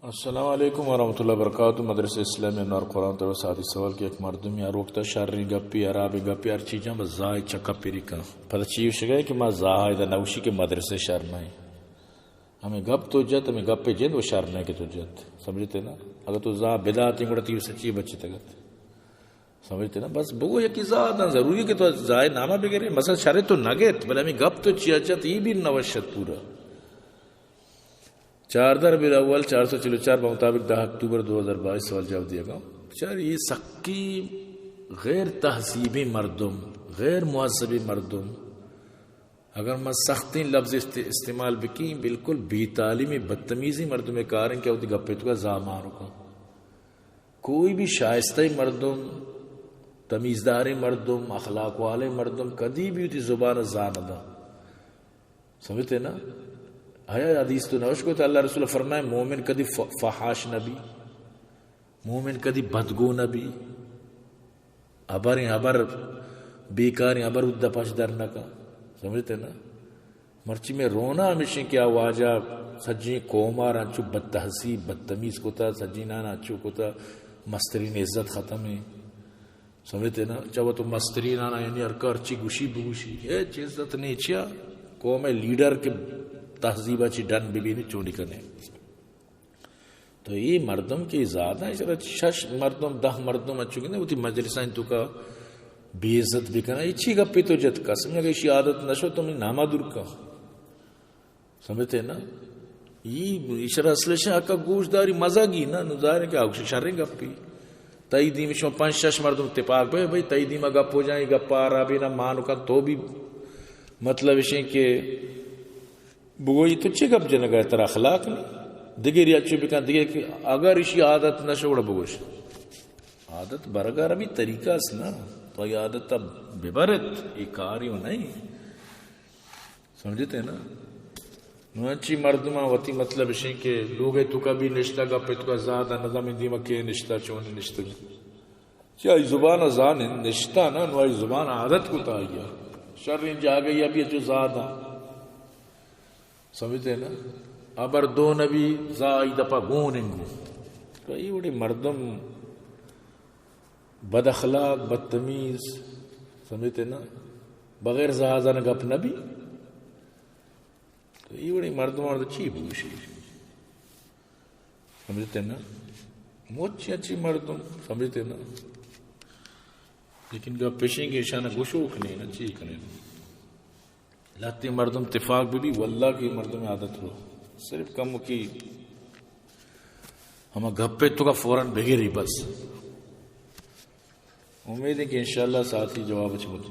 السلام علیکم ورحمۃ اللہ وبرکاتہ۔ مدرسہ اسلامی انوار قرآن تو ساتھی سوال کہ یک مردمی ہر وقت شریں گپی، حرابیں گپی، ہر چیزاں بس زاہ چکا پیری کن۔ پتہ چی شگئے کہ ما زاہ ادا نوشی کہ مدرسہ شر نہیں۔ ہمیں گپ تو جت، ہمیں گپ جند و شر نہیں کہ تو جت۔ سمجھتے نا؟ اگر تو زاہ بداتی گڑا تی سچی بچتگت۔ سمجھتے نا؟ بس بگو یکی زاہ داں، ضروری کہ تو زاہ نامہ بگرے، مثلا شر تو نگت، بلے ہمیں گپ تو چیا جت، یہ بھی نوشت پورا۔ چاردہ ربیع الاول، چار سو چل و چار، بہ مطابق دہ اکتوبر دو ہزار بائیس سوال جواب دیا گا۔ چار یہ سکی غیر تہذیبی مردم، غیر مہذبی مردم، اگر من سختیں لفظ است-، استعمال بکیں، بالکل بے تعلیمی، بدتمیزی مردم کاریں کہ وتی گپے تو کا زامان کو۔ کوئی بھی شائستہ مردم، تمیزدار مردم، اخلاق والے مردم کدی بھی وتی زبان زان دا۔ سمجھتے نا؟ آیا حدیث تو نوش کو تو اللہ رسول فرمائے، مومن کدی ف-، فحاش نبی، مومن کدی بدگو نبی، ہبریں ہبر، بیکاریں ہبر ادا پش در نہ کن۔ سمجھتے نا؟ مرچی میں رونا ہمیشیں کہ آ واجہ سجیں قومار انچو بد تہذیب، بدتمیز کتا، سجینان انچو کتا، مسترین عزت ختم ہے۔ سمجھتے نا؟ چاہو تو مسترین آنا، یعنی ہر کار چی گوشی بگوشی۔ اے چیز عزت نہیں چیا؟ قوم لیڈر کے تہذیبہ چی ڈن ببینی چونی کنے۔ تو یہ مردم کہ زیادہ ہیں، شرط شش مردم، دہ مردم اچو کہ وتی مجلساں تو کا بے عزت بکنا، یہ چی گپی تو جت؟ قسم اگر ایشی عادت نشو تو منی نامہ دور کا۔ سمجھتے نا؟ یہ ایشرا اصل شاہ کا گوش داری مزہ گی نا، نو ظاہر ہے کہ آگوش شریں گپی۔ تئی دیم شما پنچ شش مردم اتفاق بے بھائی، تئی دیما گپ ہو جائیں، گپ آ رہا بھی نہ مانو کا تو بھی مطلب اشیں کہ بگوئی تو چی گپ جنگا ہے؟ ترا اخلاق نہیں؟ دگری اچو بکن، دگری کہ اگر اشی عادت نشو گڑا بگوش۔ عادت برگا ربی طریقہ اس نا، تو یہ عادت اب ببرت، یہ کاری ہو نہیں۔ سمجھتے نا؟ نو انچی مردماں وتی مطلب اشیں کہ لوگ تو کا بھی نشتہ گپ تو کا زیادہ نظام دیما کے نشتہ چون نشتہ۔ چہ آئی زبان ء زان انت، نشتہ نہ، نو آئی زبان عادت کتا آئی ء۔ شریں جاگہی ء بی چو زاہ داں۔ سمجھتے نا؟ ابر دو نبی زاہ آئی دپا گون انگو۔ تو ای وڑی مردم بد اخلاق، بدتمیز، سمجھتے نا؟ بغیر زاہ زان گپ نبی۔ تو ای وڑی مردمان تو چی بوشی؟ سمجھتے نا؟ مچ اچی مردم، سمجھتے نا؟ لیکن گپ پیشیں کہ ایشان گوشو کنے نا، چی کنے نا؟ لہتے مردم تفاق بھی، بھی واللہ کہ مردم عادت ہو۔ صرف کم کی ہما گپے تو کا فوراً بگیری بس۔ امید ہے کہ انشاءاللہ ساتھی جواب اچ مطمئن